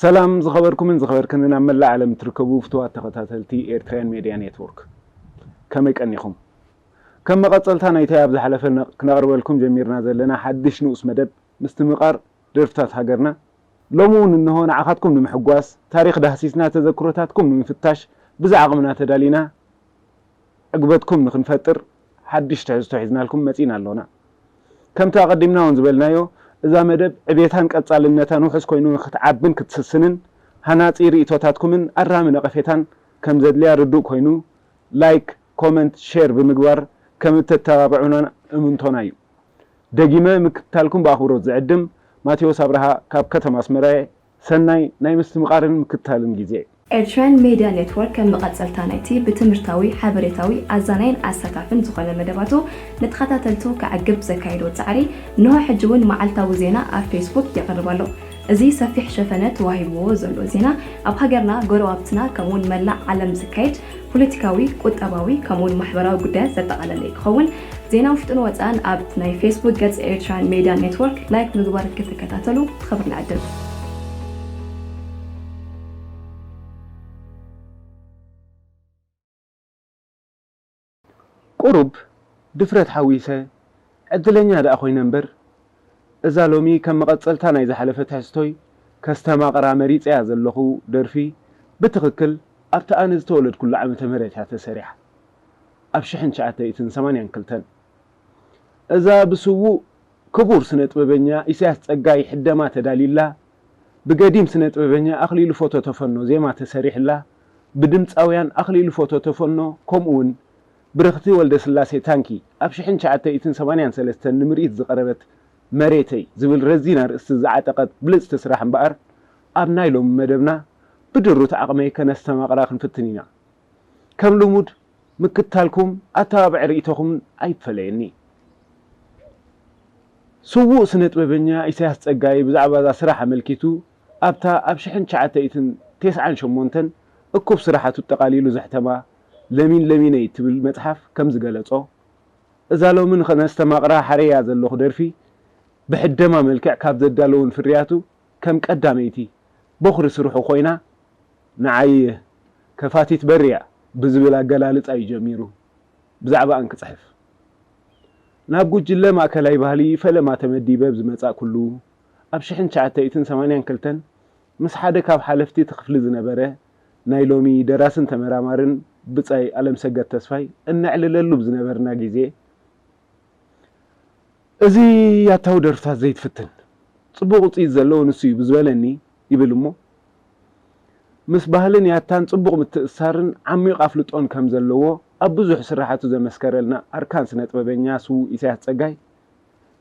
ሰላም ዝኸበርኩምን ዝኸበርክንን ኣብ መላእ ዓለም እትርከቡ ፍቱዋት ተኸታተልቲ ኤርትራውያን ሜድያ ኔትወርክ፣ ከመይ ቀኒኹም? ከም መቐጸልታ ናይቲ ኣብ ዝሓለፈ ነ-፣ ክነቕርበልኩም ጀሚርና ዘለና ሓድሽ ንኡስ መደብ ምስትምቓር ደርፍታት ሃገርና፣ ሎሚ እውን እንሆ ንዓኻትኩም ንምሕጓስ፣ ታሪኽ ዳህሲስና ተዘክሮታትኩም ንምፍታሽ ብዝዓቕምና ተዳሊና፣ ዕግበትኩም ንኽንፈጥር ሓድሽ ትሕዝቶ ሒዝናልኩም መጺእና ኣሎና። ከምቲ ኣቐዲምና እውን ዝበልናዮ፣ እዛ መደብ ዕቤታን ቀጻልነታን ውሑስ ኮይኑ ንኽትዓብን ክትስስንን፣ ሃናጺ ርእይቶታትኩምን ኣራሚ ነቐፌታን ከም ዘድልያ ርዱእ ኮይኑ፣ ላይክ፣ ኮመንት፣ ሼር ብምግባር ከም እተተባብዑና እምንቶና እዩ። ደጊመ ምክትታልኩም ብኣኽብሮት ዝዕድም ማቴዎስ ኣብርሃ ካብ ከተማ ኣስመራ እየ። ሰናይ ናይ ምስትምቓርን ምክትታልን ግዜ። ኤርትራውያን ሜድያ ኔትወርክ ከም መቐጸልታ ናይቲ ብትምህርታዊ፣ ሓበሬታዊ፣ ኣዛናይን ኣሳታፍን ዝኾነ መደባቱ ንተኸታተልቱ ከዕግብ ዘካየዶ ጻዕሪ፣ እንሆ ሕጂ እውን መዓልታዊ ዜና ኣብ ፌስቡክ የቕርብ ኣሎ። እዚ ሰፊሕ ሸፈነ ተዋሂብዎ ዘሎ ዜና፣ ኣብ ሃገርና፣ ጎረባብትና፣ ከምኡውን መላእ ዓለም ዝካየድ ፖለቲካዊ፣ ቁጠባዊ፣ ከምኡውን ማሕበራዊ ጉዳያት ዘጠቓለለ ክኸውን፣ ዜና ውሽጥን ወጻእን ኣብቲ ናይ ፌስቡክ ገጽ ኤርትራን ሜድያ ኔትወርክ ላይክ ምግባር ክትከታተሉ ብኽብሪ ንዕድም። ቁሩብ ድፍረት ሓዊሰ፣ ዕድለኛ ደኣ ኮይነ እምበር፣ እዛ ሎሚ ከም መቐጸልታ ናይ ዝሓለፈ ትሕዝቶይ ከስተማቕራ መሪጸያ ዘለኹ ደርፊ፣ ብትኽክል ኣብቲ ኣነ ዝተወለድኩሉ ዓመተ ምህረት እያ ተሰሪሓ። ኣብ ሽሕን ትሽዓተ ሚእትን ሰማንያን ክልተን። እዛ ብስዉእ ክቡር ስነ-ጥበበኛ ኢሳያስ ጸጋይ ሕደማ ተዳሊላ፣ ብገዲም ስነ-ጥበበኛ ኣኽሊሉ ፎቶ ተፈኖ ዜማ ተሰሪሕላ፣ ብድምጻውያን ኣኽሊሉ ፎቶ ተፈኖ ከምኡውን ብርኽቲ ወልደስላሴ ታንኪ ኣብ ሽሕን ትሽዓተ ሚእትን ሰማንያን ሰለስተን ንምርኢት ዝቐረበት መሬተይ ዝብል ረዚን ኣርእስቲ ዝዓጠቐት ብልጽቲ ስራሕ እምበኣር፣ ኣብ ናይ ሎሚ መደብና ብድሩት ዓቕመይ ከነስተማቕራ ክንፍትን ኢና። ከም ልሙድ ምክትታልኩም ኣተባብዐ ርእይቶኹም ኣይፈለየኒ። ስዉእ ስነ-ጥበበኛ ኢሳያስ ጸጋይ ብዛዕባ እዛ ስራሕ ኣመልኪቱ ኣብታ ኣብ ሽሕን ትሽዓተ ሚእትን ተስዓን ሸሞንተን እኩብ ስራሓቱ ጠቓሊሉ ዘሕተማ ለሚን ለሚነይ እትብል መጽሓፍ ከም ዝገለጾ፣ እዛ ሎሚ ንኸነስተማቕራ ሓረያ ዘለኹ ደርፊ ብሕደማ መልክዕ ካብ ዘዳለውን ፍርያቱ ከም ቀዳመይቲ በኹሪ ስርሑ ኮይና፣ ንዓይ ከፋቲት በርያ ብዝብል ኣገላልጻ እዩ ጀሚሩ ብዛዕባኣን ክጽሕፍ። ናብ ጉጅለ ማእከላይ ባህሊ ፈለማ ተመዲበ ኣብ ዝመጻእኩሉ፣ ኣብ ሽሕን ትሽዓተ ሚእትን ሰማንያን ክልተን ምስ ሓደ ካብ ሓለፍቲ እቲ ክፍሊ ዝነበረ ናይ ሎሚ ደራስን ተመራማርን ብጻይ ኣለምሰገድ ተስፋይ እነዕልለሉ ብዝነበርና ግዜ፣ "እዚ ያታዊ ደርፍታት ዘይትፍትን፣ ጽቡቕ ውጽኢት ዘለዎ ንሱ እዩ" ብዝበለኒ ይብል እሞ፣ ምስ ባህልን ያታን ጽቡቕ ምትእስሳርን ዓሚቕ ኣፍልጦን ከም ዘለዎ ኣብ ብዙሕ ስራሓቱ ዘመስከረልና ኣርካን ስነ-ጥበበኛ ስዉእ ኢሳያስ ጸጋይ፣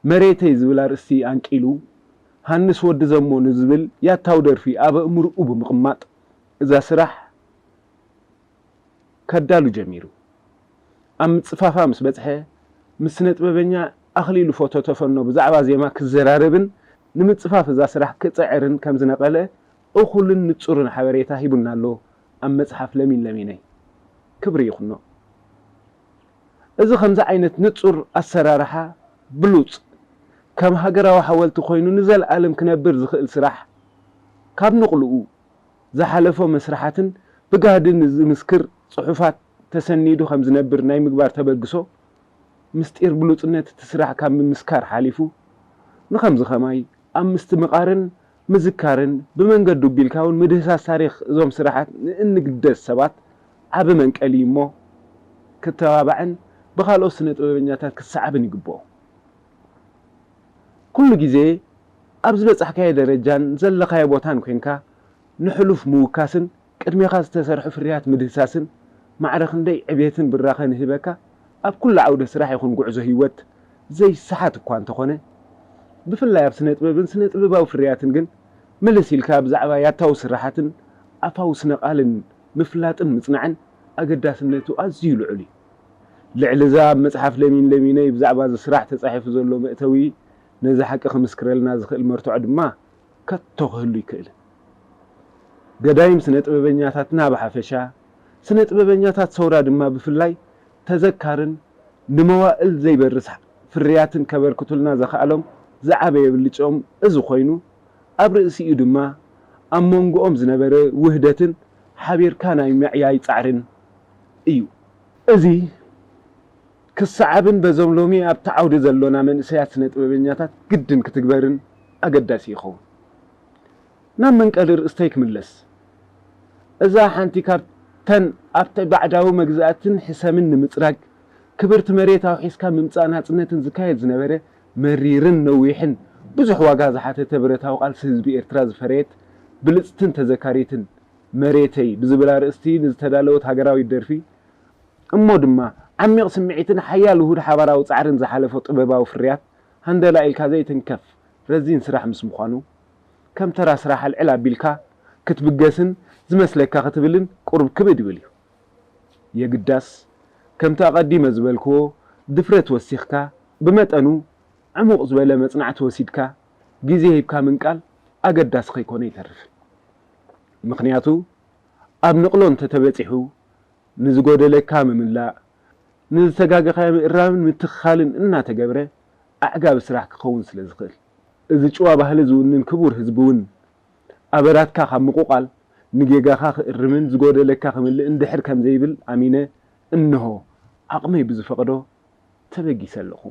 መሬተይ ዝብል ኣርእስቲ ኣንቂሉ፣ ሃንስ ወዲ ዘሞ ንዝብል ያታዊ ደርፊ ኣብ ኣእምርኡ ብምቕማጥ፣ እዛ ስራሕ ከዳሉ ጀሚሩ። ኣብ ምጽፋፋ ምስ በጽሐ፣ ምስ ስነ-ጥበበኛ ኣኽሊሉ ፎቶ ተፈኖ ብዛዕባ ዜማ ክዘራረብን ንምጽፋፍ እዛ ስራሕ ክጽዕርን ከም ዝነቐለ እኹልን ንጹርን ሓበሬታ ሂቡና ኣሎ ኣብ መጽሓፍ ለሚን ለሚነይ። ክብሪ ይኹኖ። እዚ ከምዚ ዓይነት ንጹር ኣሰራርሓ ብሉጽ፣ ከም ሃገራዊ ሓወልቲ ኮይኑ ንዘለኣለም ክነብር ዝኽእል ስራሕ፣ ካብ ንቕልኡ ዝሓለፎ መስርሓትን ብጋህዲ ንዝምስክር ጽሑፋት ተሰኒዱ ከም ዝነብር ናይ ምግባር ተበግሶ፣ ምስጢር ብሉጽነት እቲ ስራሕ ካብ ምምስካር ሓሊፉ፣ ንኸምዚ ኸማይ ኣብ ምስትምቓርን ምዝካርን ብመንገዱ ኣቢልካ እውን ምድህሳስ ታሪኽ እዞም ስራሓት ንእንግደስ ሰባት ዓቢ መንቀሊ እዩ እሞ፣ ክተባባዕን ብኻልኦት ስነ ጥበበኛታት ክሰዓብን ይግብኦ። ኩሉ ግዜ ኣብ ዝበጻሕካዮ ደረጃን ዘለኻዮ ቦታን ኮይንካ ንሕሉፍ ምውካስን ቅድሜኻ ዝተሰርሑ ፍርያት ምድህሳስን ማዕረ ክንደይ ዕቤትን ብራኸን ይህበካ። ኣብ ኩሉ ዓውደ ስራሕ ይኹን ጉዕዞ ህይወት ዘይሰሓት እኳ እንተኾነ፣ ብፍላይ ኣብ ስነ ጥበብን ስነ ጥበባዊ ፍርያትን ግን ምልስ ኢልካ ብዛዕባ ያታዊ ስራሓትን ኣፋዊ ስነ ቃልን ምፍላጥን ምጽናዕን ኣገዳስነቱ ኣዝዩ ልዑል እዩ። ልዕሊ እዛ ኣብ መጽሓፍ ለሚን ለሚነይ ብዛዕባ እዚ ስራሕ ተጻሒፉ ዘሎ መእተዊ ነዚ ሓቂ ክምስክረልና ዝኽእል መርትዖ ድማ ከቶ ክህሉ ኣይክእልን። ገዳይም ስነ ጥበበኛታትና ብሓፈሻ፣ ስነ ጥበበኛታት ሰውራ ድማ ብፍላይ ተዘካርን ንመዋእል ዘይበርስ ፍርያትን ከበርክቱልና ዘኽኣሎም ዝዓበየ ብልጫኦም እዚ ኮይኑ፣ ኣብ ርእሲኡ ድማ ኣብ መንጎኦም ዝነበረ ውህደትን ሓቢርካ ናይ ምዕያይ ጻዕርን እዩ። እዚ ክሰዓብን በዞም ሎሚ ኣብቲ ዓውዲ ዘሎና መንእሰያት ስነ ጥበበኛታት ግድን ክትግበርን ኣገዳሲ ይኸውን። ናብ መንቀሊ ርእስተይ ክምለስ። እዛ ሓንቲ ካብተን ኣብቲ ባዕዳዊ መግዛእትን ሕሰምን ንምጽራግ ክብርቲ መሬት ኣውሒስካ ምምጻእ ናጽነትን ዝካየድ ዝነበረ መሪርን ነዊሕን ብዙሕ ዋጋ ዝሓተተ ብረታዊ ቃልሲ ህዝቢ ኤርትራ ዝፈረየት ብልጽትን ተዘካሪትን መሬተይ ብዝብል ኣርእስቲ ንዝተዳለወት ሃገራዊት ደርፊ እሞ ድማ ዓሚቕ ስምዒትን ሓያል ውሁድ ሓባራዊ ጻዕርን ዝሓለፎ ጥበባዊ ፍርያት ሃንደላ ኢልካ ዘይትንከፍ ረዚን ስራሕ ምስ ምዃኑ ከም ተራ ስራሕ ኣልዕል ኣቢልካ ክትብገስን ዝመስለካ ክትብልን ቁሩብ ክብድ ይብል እዩ። የግዳስ ከምቲ ኣቐዲመ ዝበልክዎ ድፍረት ወሲኽካ ብመጠኑ ዕሙቕ ዝበለ መጽናዕቲ ወሲድካ ግዜ ሂብካ ምንቃል ኣገዳሲ ከይኮነ ኣይተርፍን። ምኽንያቱ ኣብ ንቕሎ እንተተበጺሑ ንዝጎደለካ ምምላእ፣ ንዝተጋገኻዮ ምእራምን ምትኽኻልን እናተገብረ ኣዕጋቢ ስራሕ ክኸውን ስለ ዝኽእል። እዚ ጭዋ ባህሊ ዝውንን ክቡር ህዝቢ እውን ኣበራትካ ካብ ምቁቓል ንጌጋኻ ክእርምን ዝጎደለካ ክምልእን ድሕር ከም ዘይብል ኣሚነ እንሆ ዓቕመይ ብዝፈቕዶ ተበጊሰ ኣለኹ።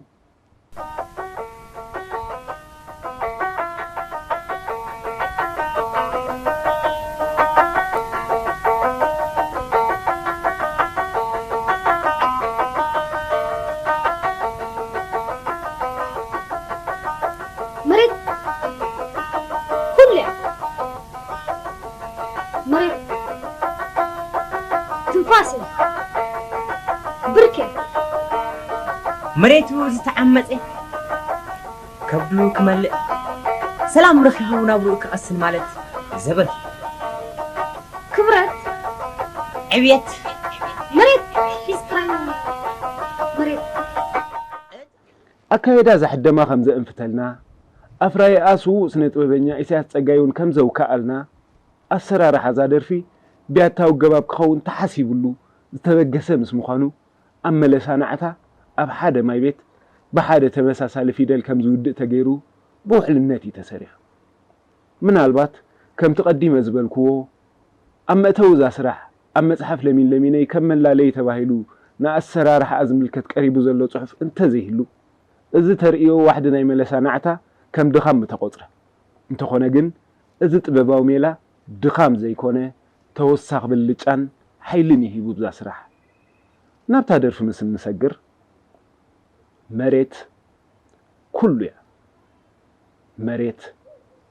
መሬት ኩሉ እያ። መሬት ትንፋስ እያ። ብርክ እያ። መሬቱ ዝተዓመፀ ከብዱ ክመልእ ሰላም ረኺቡ ናብርኡ ክቐስን ማለት ዘበት ክብረት ዕብየት መሬት ሒዝካ መሬት ኣካየዳ እዛ ሕደማ ከም ዘእንፍተልና፣ ኣፍራይኣ ስዉእ ስነ ጥበበኛ ኢሳያስ ጸጋይ እውን ከም ዘውከኣልና፣ ኣሰራርሓ እዛ ደርፊ ብያታዊ ኣገባብ ክኸውን ተሓሲብሉ ዝተበገሰ ምስ ምዃኑ፣ ኣብ መለሳ ናዕታ ኣብ ሓደ ማይ ቤት ብሓደ ተመሳሳሊ ፊደል ከም ዝውድእ ተገይሩ ብውሕልነት እዩ ተሰሪሑ። ምናልባት ከምቲ ቀዲመ ዝበልክዎ፣ ኣብ መእተዊ እዛ ስራሕ ኣብ መጽሓፍ ለሚን ለሚነይ ከም መላለዪ ተባሂሉ ንኣሰራርሓኣ ዝምልከት ቀሪቡ ዘሎ ጽሑፍ እንተዘይህሉ፣ እዚ ተርእዮ ዋሕዲ ናይ መለሳ ናዕታ ከም ድኻም ምተቖጽረ። እንተኾነ ግን፣ እዚ ጥበባዊ ሜላ ድኻም ዘይኮነ፣ ተወሳኺ ብልጫን ሓይልን እዩ ሂቡ ብዛ ስራሕ። ናብታ ደርፊ ምስ እንሰግር፣ መሬት ኩሉ እያ። መሬት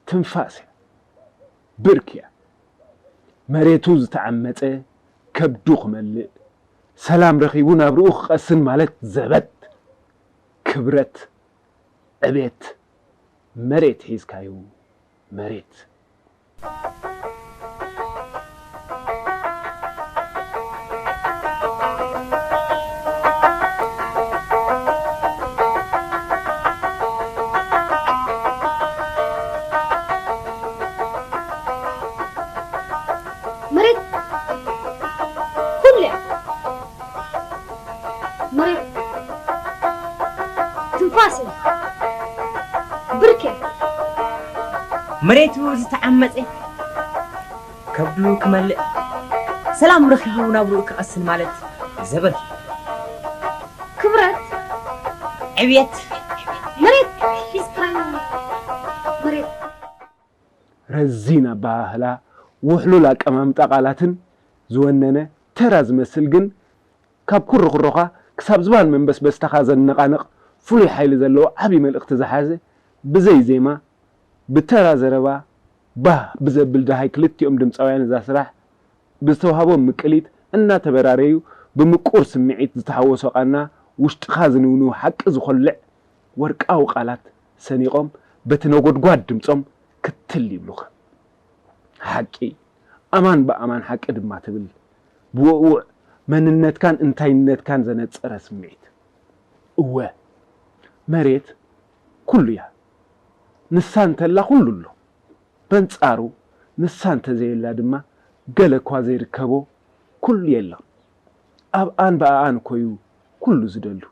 ትንፋስ እያ። ብርክ እያ። መሬቱ ዝተዓመጸ ከብዱ ክመልእ፣ ሰላም ረኺቡ ናብርኡ ክቐስን ማለት ዘበት፣ ክብረት፣ ዕቤት፣ መሬት ሒዝካዩ መሬት። መሬት ኩሉ እያ። መሬት ትንፋስ እያ። ብርክ እያ። መሬቱ ዝተዓመፀ ከብዱ ክመልእ ሰላም ረኺቡ ናብርኡ ክቐስን ማለት ዘበት ክብረት ዕብየት መሬት ሒዝካ መሬት ረዚን ኣበሃህላ፣ ውሕሉል ኣቀማምጣ ቃላትን ዝወነነ፣ ተራ ዝመስል ግን ካብ ኩርኹሮኻ ክሳብ ዝባን መንበስበስታኻ ዘነቓንቕ ፍሉይ ሓይሊ ዘለዎ ዓቢ መልእኽቲ ዝሓዘ፣ ብዘይ ዜማ፣ ብተራ ዘረባ ባህ ብዘብል ደሃይ ክልቲኦም ድምጻውያን እዛ ስራሕ ብዝተዋህቦም ምቅሊት እናተበራረዩ ብምቁር ስምዒት ዝተሃወሶ ቃና ውሽጥኻ ዝንውንው ሓቂ ዝኾልዕ ወርቃዊ ቃላት ሰኒቖም በቲ ነጎድጓድ ድምጾም ክትል ይብሉኻ። ሓቂ፣ ኣማን ብኣማን ሓቂ ድማ ትብል ብውዕውዕ መንነትካን እንታይነትካን ዘነጸረ ስምዒት። እወ፣ መሬት ኩሉ እያ። ንሳ እንተላ ኩሉ ኣሎ። በንጻሩ ንሳ እንተዘየላ ድማ ገለ እኳ ዘይርከቦ ኩሉ የለን። ኣብኣን ብኣኣን እኮ እዩ ኩሉ ዝደሉ።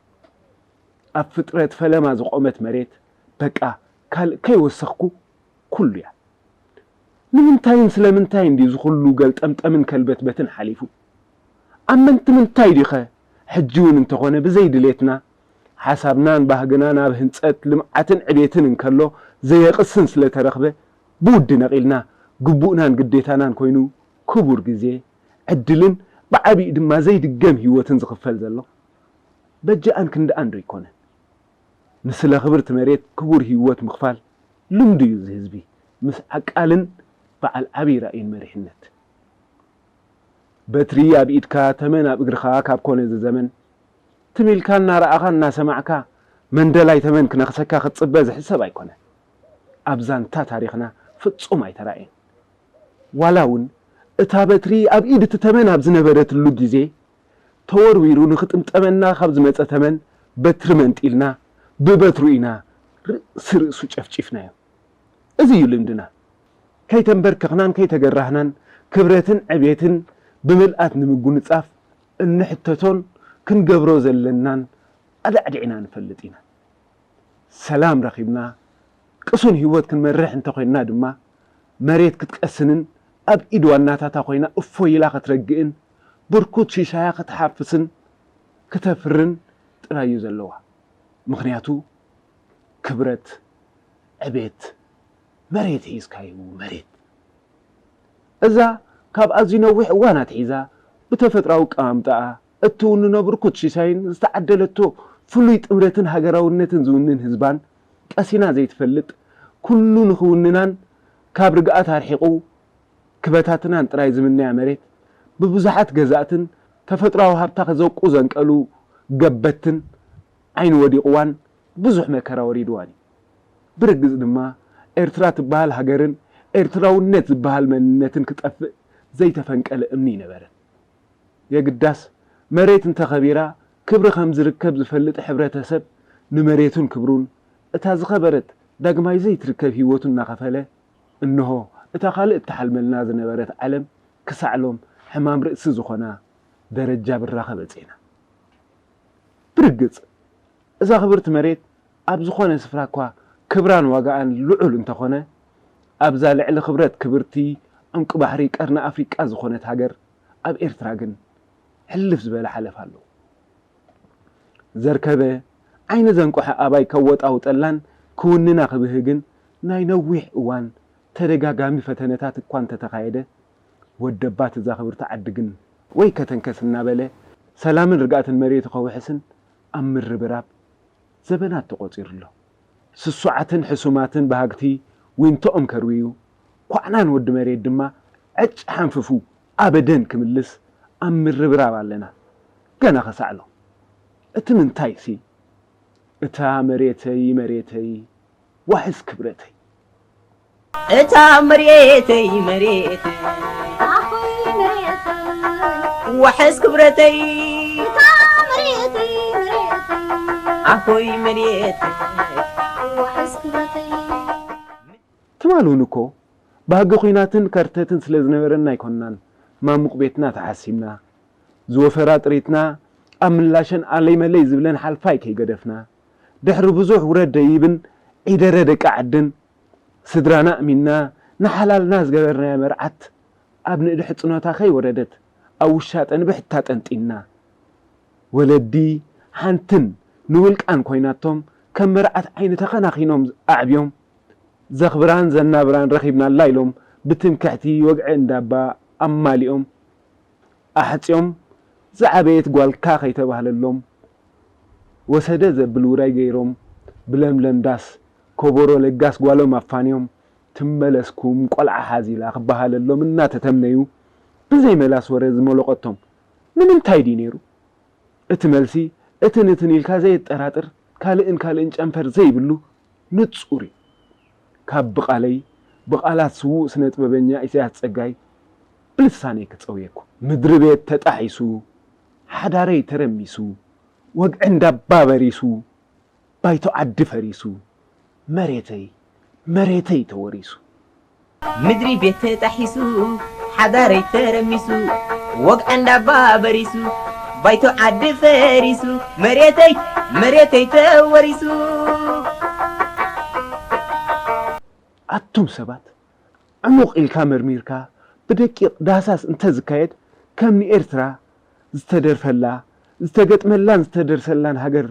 ኣብ ፍጥረት ፈለማ ዝቖመት መሬት በቃ ካልእ ከይወሰኽኩ ኩሉ እያ። ንምንታይን ስለምንታይን ድዩ ዝኹሉ ገልጠምጠምን ከልበትበትን ሓሊፉ? ኣብ ምንቲ ምንታይ ዲኸ ሕጂ እውን እንተኾነ ብዘይ ድሌትና ሓሳብናን ባህግናን ኣብ ህንጸት ልምዓትን ዕቤትን እንከሎ ዘየቕስን ስለተረኽበ ብውዲ ነቒልና ግቡእናን ግዴታናን ኮይኑ ክቡር ግዜ፣ ዕድልን ብዓቢኡ ድማ ዘይድገም ህይወትን ዝኽፈል ዘሎ? በጃኣን ክንድኣን ዶ ኣይኮነን? ንስለ ክብርቲ መሬት ክቡር ህይወት ምኽፋል ልምዱ እዩ እዚ ህዝቢ፣ ምስ ዓቃልን በዓል ዓብዪ ራእይን መሪሕነት። በትሪ ኣብ ኢድካ ተመን ኣብ እግርኻ ካብ ኮነ እዚ ዘመን፣ ትም ኢልካ እናረኣኻ እናሰማዕካ መንደላይ ተመን ክነኽሰካ ክትጽበ ዝሕሰብ ኣይኮነን። ኣብ ዛንታ ታሪኽና ፍጹም ኣይተራእየን። ዋላ እውን እታ በትሪ ኣብ ኢድ እቲ ተመን ኣብ ዝነበረትሉ ግዜ፣ ተወርዊሩ ንኽጥምጠመና ካብ ዝመጸ ተመን በትሪ መንጢልና ብበትሩ ኢና ርእሲ ርእሱ ጨፍጪፍናዮ። እዚ እዩ ልምድና። ከይተንበርከኽናን ከይተገራህናን ክብረትን ዕቤትን ብምልኣት ንምጉንጻፍ እንሕተቶን ክንገብሮ ዘለናን ኣዳዕዲዕና ንፈልጥ ኢና። ሰላም ረኺብና ቅሱን ህይወት ክንመርሕ እንተኾይንና ድማ መሬት ክትቀስንን ኣብ ኢድ ዋናታታ ኮይና እፎይ ኢላ ክትረግእን ብርኩት ሽሻያ ክትሓፍስን ክተፍርን ጥራይ እዩ ዘለዋ። ምኽንያቱ ክብረት፣ ዕቤት፣ መሬት ሒዝካዩ መሬት። እዛ ካብ ኣዝዩ ነዊሕ እዋን ኣትሒዛ ብተፈጥራዊ ኣቀማምጣኣ እትውንኖ ብርኩት ሽሻይን ዝተዓደለቶ ፍሉይ ጥምረትን ሃገራውነትን ዝውንን ህዝባን ቀሲና ዘይትፈልጥ፣ ኩሉ ንኽውንናን ካብ ርግኣት ኣርሒቑ ክበታትናን ጥራይ ዝምነያ መሬት፣ ብብዙሓት ገዛእትን ተፈጥራዊ ሃብታ ከዘቁ ዘንቀሉ ገበትን ዓይኒ ወዲቕዋን ብዙሕ መከራ ወሪድዋን እዩ። ብርግጽ ድማ ኤርትራ ትበሃል ሃገርን ኤርትራውነት ዝበሃል መንነትን ክጠፍእ ዘይተፈንቀለ እምኒ ኣይነበረን። የግዳስ መሬት እንተኸቢራ ክብሪ ከም ዝርከብ ዝፈልጥ ሕብረተሰብ ንመሬቱን ክብሩን እታ ዝኸበረት ዳግማይ ዘይትርከብ ህይወቱ እናኸፈለ እንሆ እታ ካልእ እትሓልመልና ዝነበረት ዓለም ክሳዕ ሎም ሕማም ርእሲ ዝኾና ደረጃ ብራኸ በጺሕና። ብርግጽ እዛ ክብርቲ መሬት ኣብ ዝኾነ ስፍራ እኳ ክብራን ዋጋኣን ልዑል እንተኾነ ኣብዛ ልዕሊ ክብረት ክብርቲ ዕንቂ ባሕሪ ቀርኒ ኣፍሪቃ ዝኾነት ሃገር ኣብ ኤርትራ ግን ሕልፍ ዝበለ ሓለፋ ኣለዎ። ዘርከበ ዓይኒ ዘንቆሐ ኣባይ ከወጣውጠላን ክውንና ክብህግን ናይ ነዊሕ እዋን ተደጋጋሚ ፈተነታት እኳ እንተተኻየደ ወደባት እዛ ክብርቲ ዓዲ ግን ወይ ከተንከስ እናበለ ሰላምን ርግኣትን መሬቱ ከውሕስን ኣብ ምርብራብ ዘበናት ተቖጺሩ ኣሎ። ስሱዓትን ሕሱማትን በሃግቲ ዊንቶኦም ከርውዩ ኳዕናን ወዲ መሬት ድማ ዕጭ ሓንፍፉ ኣበደን ክምልስ ኣብ ምርብራብ ኣለና። ገና ከሳዕሎ እቲ ምንታይሲ እታ መሬተይ መሬተይ ዋሕስ ክብረተይ። እታ መሬተይ መሬተይ ኣኾይ መሬተይ ዋሕስ ክብረተይ እታ መሬተይ መሬተይ ኣኾይ መሬተይ ዋሕስ ክብረተይ ትማል እውን እኮ ባህጊ ኹናትን ከርተትን ስለ ዝነበረና ኣይኮንናን ማሙቕ ቤትና ተሓሲምና ዝወፈራ ጥሪትና ኣብ ምላሸን ኣለይ መለይ ዝብለን ሓልፋይ ከይገደፍና ድሕሪ ብዙሕ ውረድ ደይብን ዒደረ ደቂ ዓድን ስድራና ኣእሚንና ንሓላልና ዝገበርናያ መርዓት ኣብ ንእዲ ሕጽኖታ ከይወረደት ኣብ ውሻጠ ንብሕታ ጠንጢንና ወለዲ ሓንትን ንውልቃን ኮይናቶም ከም መርዓት ዓይኒ ተኸናኺኖም ኣዕብዮም ዘኽብራን ዘናብራን ረኺብናላ ኢሎም ብትምክሕቲ ወግዒ እንዳባ ኣማሊኦም ኣሕጽዮም ዝዓበየት ጓልካ ከይተባህለሎም ወሰደ ዘብል ውራይ ገይሮም ብለምለም ዳስ ኮቦሮ ለጋስ ጓሎም ኣፋንዮም ትመለስኩም ቆልዓ ሓዚላ ክበሃለሎም እናተተምነዩ ብዘይ መላስ ወረ ዝመለቐቶም ንምንታይ ድዩ ነይሩ? እቲ መልሲ እትን እትን ኢልካ ዘየጠራጥር ካልእን ካልእን ጨንፈር ዘይብሉ ንጹር እዩ። ካብ ብቓለይ ብቓላት ስዉእ ስነ ጥበበኛ ኢሳያስ ጸጋይ ብልሳነይ ክጸውየኩም። ምድሪ ቤት ተጣሒሱ፣ ሓዳረይ ተረሚሱ፣ ወግዒ እንዳባ በሪሱ፣ ባይቶ ዓዲ ፈሪሱ፣ መሬተይ መሬተይ ተወሪሱ። ምድሪ ቤት ተጣሒሱ ሓዳረይ ተረሚሱ ወግዐ እንዳባ በሪሱ ባይቶ ዓዲ ፈሪሱ መሬተይ መሬተይ ተወሪሱ። ኣቱም ሰባት ዕሙቕ ኢልካ መርሚርካ ብደቂቕ ዳህሳስ እንተዝካየድ፣ ከም ንኤርትራ ዝተደርፈላ፣ ዝተገጥመላን ዝተደርሰላን ሃገር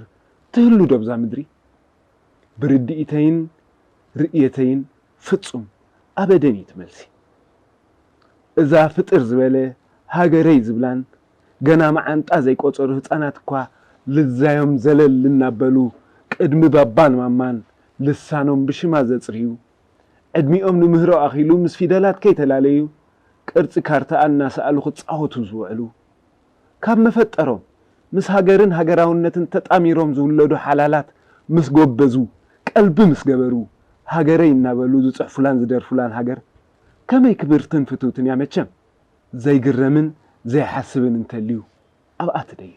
ትህሉ ዶ ኣብዛ ምድሪ? ብርድኢተይን ርእየተይን ፍጹም ኣበደን እዩ እቲ መልሲ። እዛ ፍጥር ዝበለ ሃገረይ ዝብላን ገና መዓንጣ ዘይቆጸሩ ህጻናት እኳ ልዛዮም ዘለል እናበሉ ቅድሚ ባባን ማማን ልሳኖም ብሽማ ዘጽርዩ፣ ዕድሚኦም ንምህሮ ኣኺሉ ምስ ፊደላት ከይተላለዩ ቅርጺ ካርታኣ እናሰኣሉ ክጻወቱ ዝውዕሉ፣ ካብ መፈጠሮም ምስ ሃገርን ሃገራውነትን ተጣሚሮም ዝውለዱ ሓላላት ምስ ጎበዙ፣ ቀልቢ ምስ ገበሩ፣ ሃገረይ እናበሉ ዝጽሕፉላን ዝደርፉላን ሃገር ከመይ ክብርትን ፍትውትን እያ መቸም። ዘይግረምን ዘይሓስብን እንተልዩ ኣብኣ ትደዮ።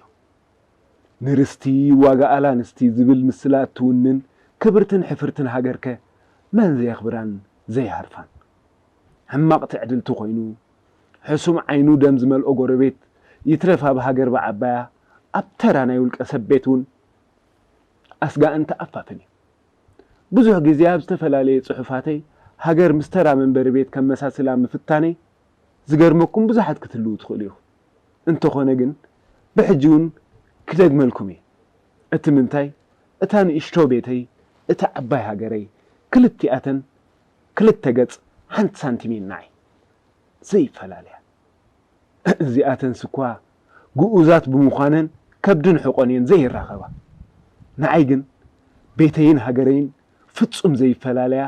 ንርስቲ ዋጋ ኣላንስቲ ዝብል ምስላ እትውንን ክብርትን ሕፍርትን ሃገርከ መን ዘየኽብራን ዘይሃርፋን? ሕማቕ ትዕድልቲ ኮይኑ፣ ሕሱም ዓይኑ ደም ዝመልኦ ጎረቤት ይትረፍ ኣብ ሃገር ብዓባያ ኣብ ተራ ናይ ውልቀ ሰብ ቤት እውን ኣስጋእን ተኣፋፍን እዩ። ብዙሕ ግዜ ኣብ ዝተፈላለየ ጽሑፋተይ ሃገር ምስ ተራ መንበሪ ቤት ከመሳስላ ምፍታነይ ዝገርመኩም ብዙሓት ክትህልዉ ትኽእሉ ኢኹም። እንተኾነ ግን ብሕጂ እውን ክደግመልኩም እየ። እቲ ምንታይ እታ ንእሽቶ ቤተይ እታ ዓባይ ሃገረይ ክልቲኣተን ክልተ ገጽ ሓንቲ ሳንቲም እየን ንዓይ ዘይፈላለያ። እዚኣተንስ እኳ ግኡዛት ብምዃነን ከብድን ሕቖን እየን ዘይራኸባ። ንዓይ ግን ቤተይን ሃገረይን ፍጹም ዘይፈላለያ፣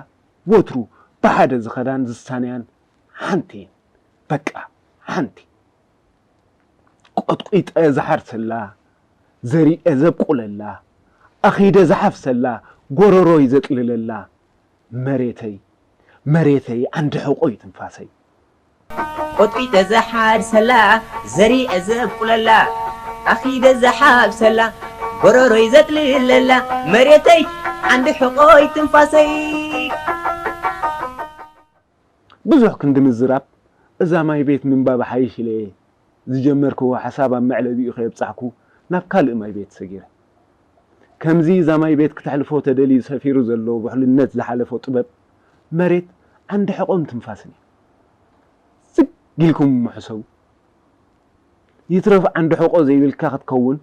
ወትሩ ብሓደ ዝኸዳን ዝሳነያን ሓንቲ እየን። በቃ ሓንቲ። ቆጥቂጠ ዝሓርሰላ፣ ዘሪኤ ዘብቁለላ፣ ኣኺደ ዝሓፍሰላ፣ ጎረሮይ ዘጥልለላ መሬተይ፣ መሬተይ ዓንዲ ሕቖይ ትንፋሰይ። ቆጥቂጠ ዝሓርሰላ፣ ዘሪኤ ዘብቁለላ፣ ኣኺደ ዝሓፍሰላ፣ ጎረሮይ ዘጥልለላ መሬተይ ዓንዲ ሕቖይ ትንፋሰይ። ብዙሕ ክንዲ ምዝራብ እዛ ማይ ቤት ምንባብ ሓይሽ ኢለ እየ ዝጀመርክዎ ሓሳብ ኣብ መዕለቢኡ ከየብጻሕኩ ናብ ካልእ ማይ ቤት ሰጊረ። ከምዚ እዛ ማይ ቤት ክተሕልፎ ተደልዩ ሰፊሩ ዘሎ ውሕልነት ዝሓለፎ ጥበብ መሬት ዓንዲ ሕቖን ትንፋስን እዩ። ዝግ ኢልኩም እሞ ሕሰቡ። ይትረፍ ዓንዲ ሕቖ ዘይብልካ ክትከውን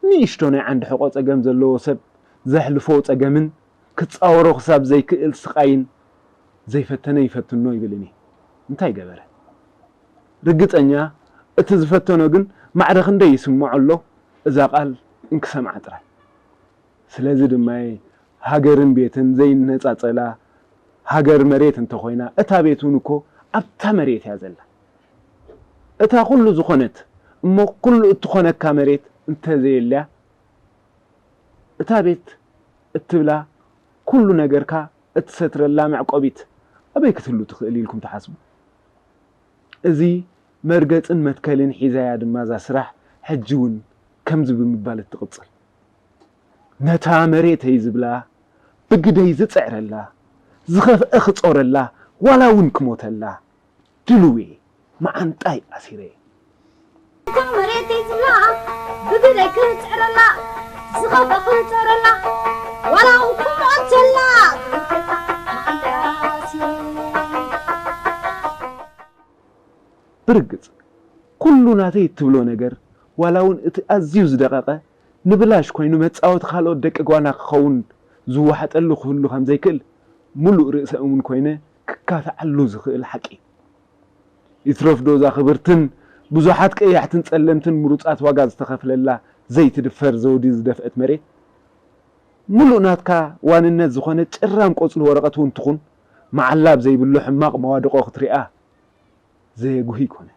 ንእሽቶ ናይ ዓንዲ ሕቖ ጸገም ዘለዎ ሰብ ዘሕልፎ ጸገምን ክጻወሮ ክሳብ ዘይክእል ስቓይን ዘይፈተነ ይፈትኖ ይብል እኔ እንታይ ገበረ? ርግጸኛ እቲ ዝፈተኖ ግን ማዕረ ክንደይ ይስምዖ ኣሎ እዛ ቃል እንክሰምዓ ጥራይ። ስለዚ ድማ እየ ሃገርን ቤትን ዘይነጻጸላ። ሃገር መሬት እንተኾይና እታ ቤት እውን እኮ ኣብታ መሬት እያ ዘላ። እታ ኩሉ ዝኾነት እሞ ኩሉ እትኾነካ መሬት እንተዘየልያ እታ ቤት እትብላ ኩሉ ነገርካ እትሰትረላ መዕቆቢት ኣበይ ክትህሉ ትኽእል ኢልኩም ትሓስቡ? እዚ መርገጽን መትከልን ሒዛያ ድማ እዛ ስራሕ ሕጂ እውን ከምዚ ብምባል እትቕጽል። ነታ መሬተይ ዝብላ ብግደይ ዝጽዕረላ ዝኸፍአ ክጾረላ ዋላ እውን ክሞተላ ድልው እየ መዓንጣይ ኣሲረ። እታ መሬተይ ዝብላ ብግደይ ክጽዕረላ ዝኸፍአ ክጾረላ ዋላ እውን ክሞተላ ብርግጽ ኩሉ ናተይ እትብሎ ነገር ዋላ እውን እቲ ኣዝዩ ዝደቐቐ ንብላሽ ኮይኑ መጻወቲ ካልኦት ደቂ ጓና ክኸውን ዝወሓጠሉ ክህሉ ከም ዘይክእል ምሉእ ርእሰ እሙን ኮይነ ክካትዓሉ ዝኽእል ሓቂ እዩ። ይትረፍ ዶ እዛ ክብርትን ብዙሓት ቀያሕትን ጸለምትን ምሩጻት ዋጋ ዝተኸፍለላ ዘይትድፈር ዘውዲ ዝደፍአት መሬት ምሉእ ናትካ ዋንነት ዝኾነ ጭራም ቆጽሊ ወረቐት እውን ትኹን መዓላ ኣብ ዘይብሉ ሕማቕ መዋድቖ ክትሪኣ ዘየጉሂ ይኮነ።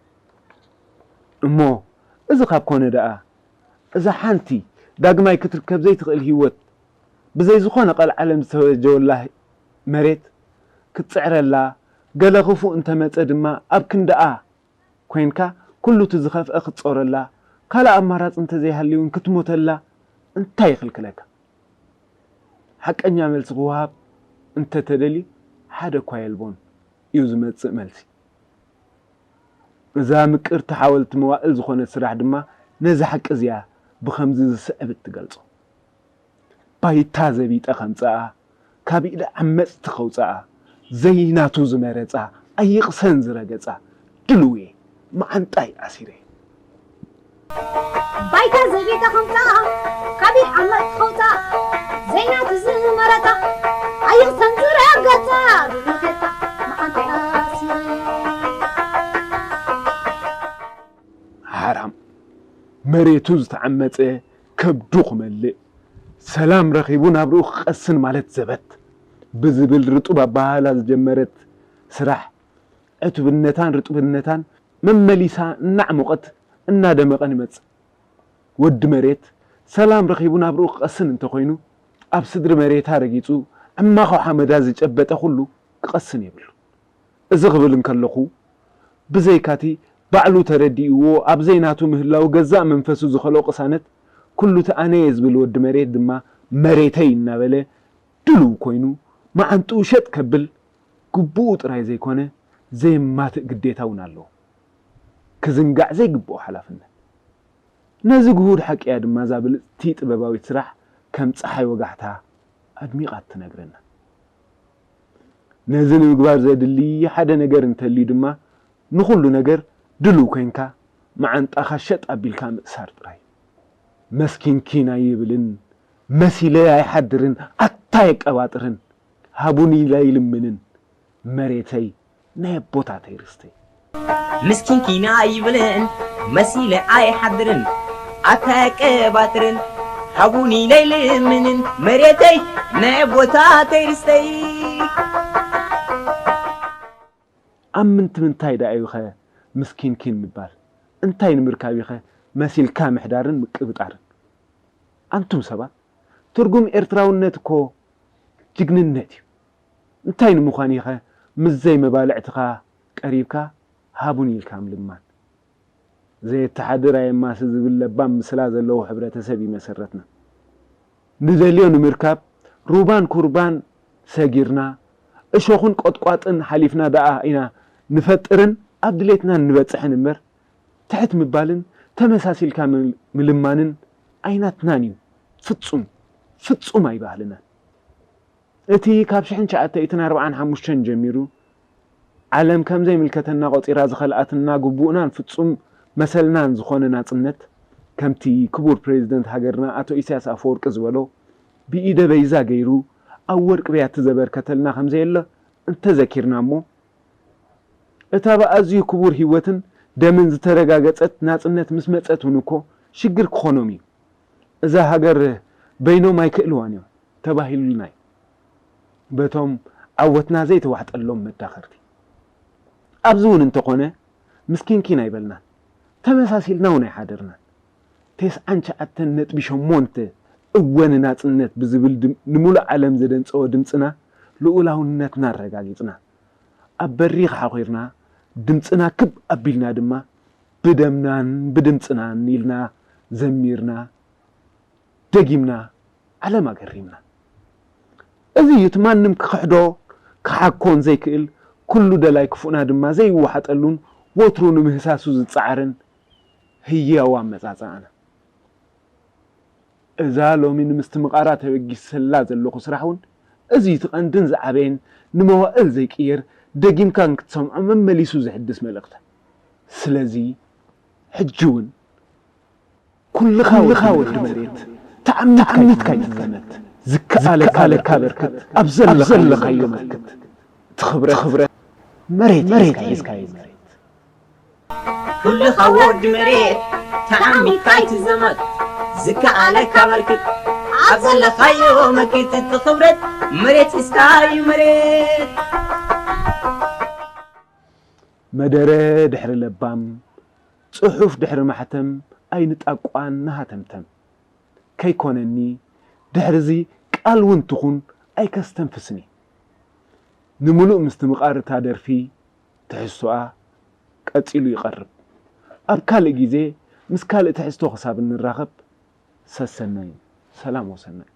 እሞ እዚ ካብ ኮነ ደኣ እዛ ሓንቲ ዳግማይ ክትርከብ ዘይትኽእል ህይወት ብዘይ ዝኾነ ቀልዓለም ዝተበጀወላ መሬት ክትጽዕረላ ገለ ክፉእ እንተመጸ ድማ ኣብ ክንድኣ ኮይንካ ኩሉ እቲ ዝኸፍአ ክትጾረላ ካልእ ኣማራጺ እንተዘይሃልዩ እውን ክትሞተላ እንታይ ይኽልክለካ? ሓቀኛ መልሲ ክወሃብ እንተተደልዩ ሓደ እኳ የልቦን እዩ ዝመጽእ መልሲ። እዛ ምቅርቲ ሓወልቲ መዋእል ዝኾነት ስራሕ ድማ ነዚ ሓቂ እዚኣ ብኸምዚ ዝስዕብ እትገልጾ። ባይታ ዘቢጠ ከምጽኣ፣ ካብ ኢድ ዓመጽቲ ከውጽኣ፣ ዘይናቱ ዝመረጻ ኣይቕሰን ዝረገጻ ድልው እየ፣ መዓንጣይ ኣሲረ። ባይታ ዘቤታ ከምጻ ካበይ ዓመት ትኸውጻ ዘይናቱ ዝመረታ ኣይቕሰን ዝረገጻ ድልው ጌርካ መዓንጣይ ኣሲረ። ሓራም መሬቱ ዝተዓመጸ ከብዱ ክመልእ ሰላም ረኺቡ ናብርኡ ክቐስን ማለት ዘበት ብዝብል ርጡብ ኣበሃህላ ዝጀመረት ስራሕ ዕቱብነታን ርጡብነታን መመሊሳ እናዕሞቐት እናደመቐን ይመጽእ። ወዲ መሬት ሰላም ረኺቡ ናብርኡ ክቐስን እንተኾይኑ ኣብ ስድሪ መሬታ ረጊጹ ዕማኾ ሓመዳ ዝጨበጠ ኩሉ ክቐስን የብሉ። እዚ ክብል እንከለኹ ብዘይካቲ ባዕሉ ተረዲእዎ ኣብ ዘይናቱ ምህላው ገዛእ መንፈሱ ዝኸልኦ ቅሳነት ኩሉ እቲ ኣነየ ዝብል ወዲ መሬት ድማ መሬተይ እናበለ ድልው ኮይኑ መዓንጥኡ ሸጥ ከብል ግቡኡ ጥራይ ዘይኮነ ዘየማትእ ግዴታ እውን ኣለዎ። ክዝንጋዕ ዘይግብኦ ሓላፍነት። ነዚ ግሁድ ሓቂ እያ ድማ እዛ ብልጽቲ ጥበባዊት ስራሕ ከም ጸሓይ ወጋሕታ ኣድሚቓ እትነግረና። ነዚ ንምግባር ዘድሊ ሓደ ነገር እንተልዩ ድማ ንኹሉ ነገር ድልው ኮይንካ መዓንጣኻ ሸጥ ኣቢልካ ምእሳር ጥራይ። መስኪንኪን ኣይብልን፣ መሲለ ኣይሓድርን፣ ኣታ የቀባጥርን፣ ሃቡኒ ኢለ ኣይልምንን፣ መሬተይ ናይ ኣቦታተይ ርስተይ። ምስኪንኪን ኣይብልን መሲለ ኣይሓድርን ኣታ የቀባጥርን ሃቡኒ ኢለ ኣይልምንን መሬተይ ናይ ኣቦታተይ ርስተይ። ኣብ ምንትምንታይ ደኣ እዩኸ ምስኪንኪን ምባል? እንታይ ንምርካብ እዩኸ መሲልካ ምሕዳርን ምቅብጣርን? ኣንቱም ሰባት፣ ትርጉም ኤርትራውነት እኮ ጅግንነት እዩ። እንታይ ንምዃን እዩኸ ምስ ዘይመባልዕትኻ ቀሪብካ ሃቡኒ ኢልካ ምልማን? ዘየተሓድር ኣየማሲ ዝብል ለባም ምስላ ዘለዎ ሕብረተሰብ እዩ መሰረትና። ንደልዮ ንምርካብ ሩባን ኩርባን ሰጊርና እሾኽን ቆጥቋጥን ሓሊፍና ደኣ ኢና ንፈጥርን ኣብ ድሌትና ንበጽሕን እምበር ትሕት ምባልን ተመሳሲልካ ምልማንን ኣይናትናን እዩ። ፍጹም ፍጹም ኣይባህልናን። እቲ ካብ ሽሕን ትሽዓተ ሚእትን ኣርባዓን ሓሙሽተን ጀሚሩ ዓለም ከም ዘይምልከተና ቆጺራ ዝኸልኣትና ግቡእናን ፍጹም መሰልናን ዝኾነ ናጽነት ከምቲ ክቡር ፕሬዚደንት ሃገርና ኣቶ ኢሳያስ ኣፈወርቂ ዝበሎ ብኢደ በይዛ ገይሩ ኣብ ወርቂ ብያቲ ዘበርከተልና ከም ዘየለ እንተዘኪርና እሞ እታ ብኣዝዩ ክቡር ህይወትን ደምን ዝተረጋገጸት ናጽነት ምስ መጸት እውን እኮ ሽግር ክኾኖም እዩ። እዛ ሃገር በይኖም ኣይክእልዋን እዮም ተባሂሉልና እዩ በቶም ዓወትና ዘይተዋሕጠሎም መዳኸርቲ። ኣብዚ እውን እንተኾነ ምስኪንኪን ኣይበልናን፣ ተመሳሲልና እውን ኣይሓደርናን። ተስዓን ትሽዓተን ነጥቢ ሸሞንተ እወ ንናጽነት ብዝብል ድም- ንሙሉእ ዓለም ዘደንጸወ ድምጽና ልኡላውነትና ኣረጋጊጽና። ኣብ በሪኽ ሓኺርና ድምጽና ክብ ኣቢልና ድማ ብደምናን ብድምጽናን ኢልና ዘሚርና ደጊምና ዓለም ኣገሪምና። እዚ እዩ እቲ ማንም ክኽሕዶ ክሓኮን ዘይክእል ኩሉ ደላይ ክፉእና ድማ ዘይወሓጠሉን ወትሩ ንምህሳሱ ዝጸዓርን ህያው ኣመጻጽኣና። እዛ ሎሚ ንምስትምቓራ ተበጊሰላ ዘለኹ ስራሕ እውን እዚ እቲ ቀንድን ዝዓበየን ንመዋእል ዘይቅየር ደጊምካ እንክትሰምዖ መመሊሱ ዝሕድስ መልእኽታ። ስለዚ ሕጂ እውን ኩልኻ ወዲ መሬት ተዓሚትካ ኣይትዘመት። ዝከኣለካ በርክት፣ ኣብ ዘለኻዮ መክት። እቲ ክብረት መሬት ሒዝካ እዩ መሬት። ኩልኻ ወዲ መሬት ተዓሚትካ ኣይትዘመት። ዝከኣለካ በርክት፣ ኣብ ዘለኻዮ መክት። እቲ ክብረት መሬት ሒዝካ እዩ መሬት። መደረ ድሕሪ ለባም፣ ጽሑፍ ድሕሪ ማሕተም ኣይንጣቋን ንሃተምተም። ከይኮነኒ ድሕርዚ ቃል እውን ትኹን ኣይከስተንፍስን እየ። ንምሉእ ምስትምቓር እታ ደርፊ ትሕዝቶኣ ቀጺሉ ይቐርብ። ኣብ ካልእ ግዜ ምስ ካልእ ትሕዝቶ ክሳብ እንራኸብ ሰሰናዩ። ሰላም ወሰናይ።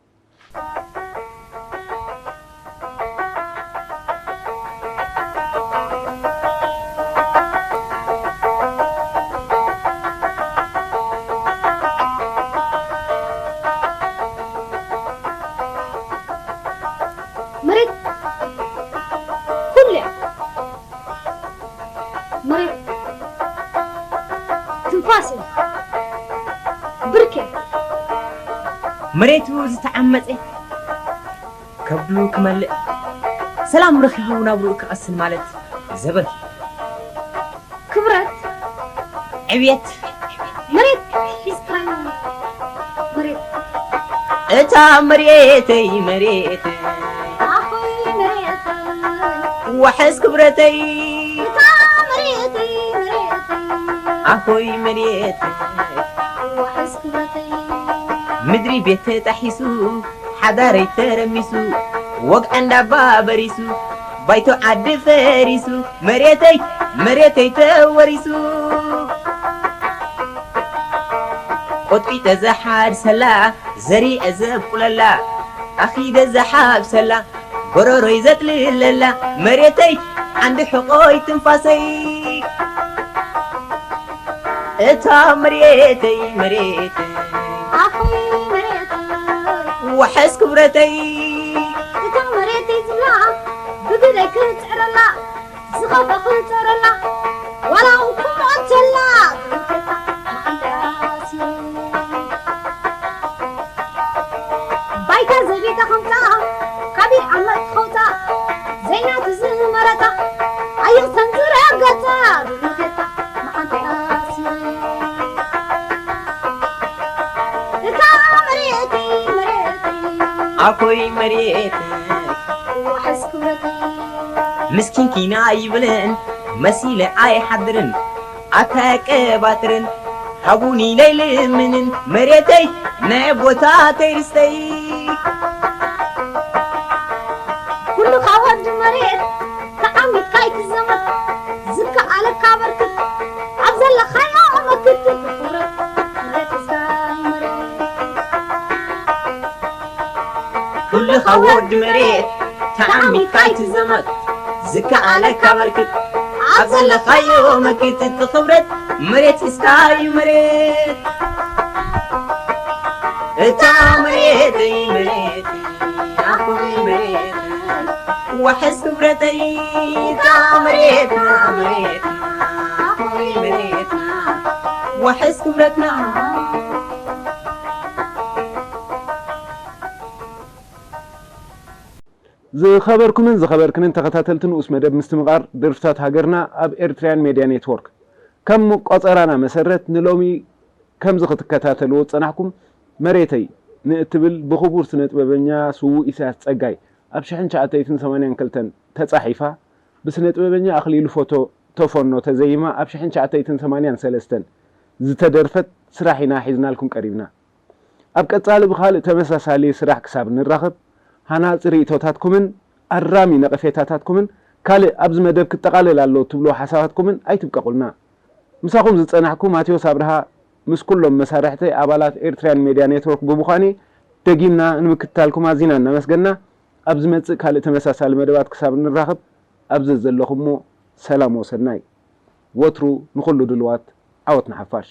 መሬት ኩሉ እያ። ብርኬ መሬቱ ዝተዓመጸ ከብዱ ክመልእ፣ ሰላም ረኺቡ ናብርኡ ክቐስን ማለት ዘበል። ክብረት ዕብየት መሬት ሒዝካ መሬት። እታ መሬተይ መሬተይ ኣኾይ መሬተይ። ዋሕስ ክብረተይ እታ መሬተይ መሬተይ ኣኾይ መሬተይ። ዋሕስ ክብረተይ ምድሪ ቤት ተጣሒሱ ሓዳረይ ተረሚሱ ወግዐ እንዳባ በሪሱ ባይቶ ዓዲ ፈሪሱ መሬተይ መሬተይ ተወሪሱ። ቆጥቂጠ ዘሓርሰላ ዘሪዐ ዘብቁለላ ኣኺደ ዘሓብሰላ ጎረሮይ ዘጥልለላ መሬተይ ዓንዲ ሕቖይ ትንፋሰይ። እታ መሬተይ መሬተይ ኣኾይ መሬተይ። ዋሕስ ክብረተይ እታ መሬተይ ዝብላ ብግደይ ክፅዕረላ ዝኸፍኣ ክፅዕረላ ዋላ እውን ክሞት ዘላ ዝብልከታ መዓንጣ ኣስመረይ። ባይታ ዘቤታ ከምፃ ካቢል ዓመት ኸውፃ ዘይናቱ ዝመረፃ ኣይኽተን ዝረገፃ ዝብልከታ መዓንጣ ኣስመረይ። እታ መሬተይ መሬተይ ኣኮይ መሬት ዋሕስ ክብረተይ። ምስኪን ኪና ይብልን መሲለ ኣይሓድርን ኣታ የቀባጥርን ሃቡኒ ለይልምንን መሬተይ ናይ ኣቦታተይ ርስተይ። ኩሉ ካብ ወዲ መሬት ተዓሚትካ ኣይትዘመት ዝከኣለካ በርክት ኣብ ዘለኻዮ መክት ክብረት መሬት እስካ መሬት። ኩሉ ካብ ወዲ መሬት ተዓሚትካ ኣይትዘመት ዝከኣለካ በርክት ኣብ ዘለኻዮ መክት እቲ ክብረት መሬት እስካ እዩ መሬት። እታ መሬተይ መሬት ኣኹይ መሬት ዋሕስ ክብረተይ እታ መሬትና መሬትና ኣኹይ መሬትና ዋሕስ ክብረትና። ዝኸበርኩምን ዝኸበርክንን ተኸታተልቲ ንኡስ መደብ ምስትምቓር ደርፍታት ሃገርና ኣብ ኤርትርያን ሜድያ ኔትወርክ፣ ከም ቆጸራና መሰረት ንሎሚ ከምዚ ክትከታተልዎ ዝጸናሕኩም መሬተይ ንእትብል ብኽቡር ስነ ጥበበኛ ስዉእ ኢሳያስ ጸጋይ ኣብ ሽሕን ትሽዓተይትን ሰማንያን ክልተን ተጻሒፋ ብስነ ጥበበኛ ኣኽሊሉ ፎቶ ተፎኖ ተዘይማ ኣብ ሽሕን ትሽዓተይትን ሰማንያን ሰለስተን ዝተደርፈት ስራሕ ኢና ሒዝናልኩም ቀሪብና። ኣብ ቀጻሊ ብኻልእ ተመሳሳሊ ስራሕ ክሳብ ንራኸብ፣ ሃናጺ ርእይቶታትኩምን ኣራሚ ነቐፌታታትኩምን ካልእ ኣብዚ መደብ ክጠቓለል ኣለዎ ትብልዎ ሓሳባትኩምን ኣይትብቀቑልና። ምሳኹም ዝጸናሕኩ ማቴዎስ ኣብርሃ ምስ ኩሎም መሳርሕተይ ኣባላት ኤርትርያን ሜድያ ኔትወርክ ብምዃነይ ደጊምና ንምክትታልኩም ኣዚና እናመስገንና፣ ኣብ ዝመጽእ ካልእ ተመሳሳሊ መደባት ክሳብ ንራኸብ ኣብ ዘዘለኹሞ ሰላም ወሰናይ። ወትሩ ንኹሉ ድልዋት ዓወት ንሓፋሽ።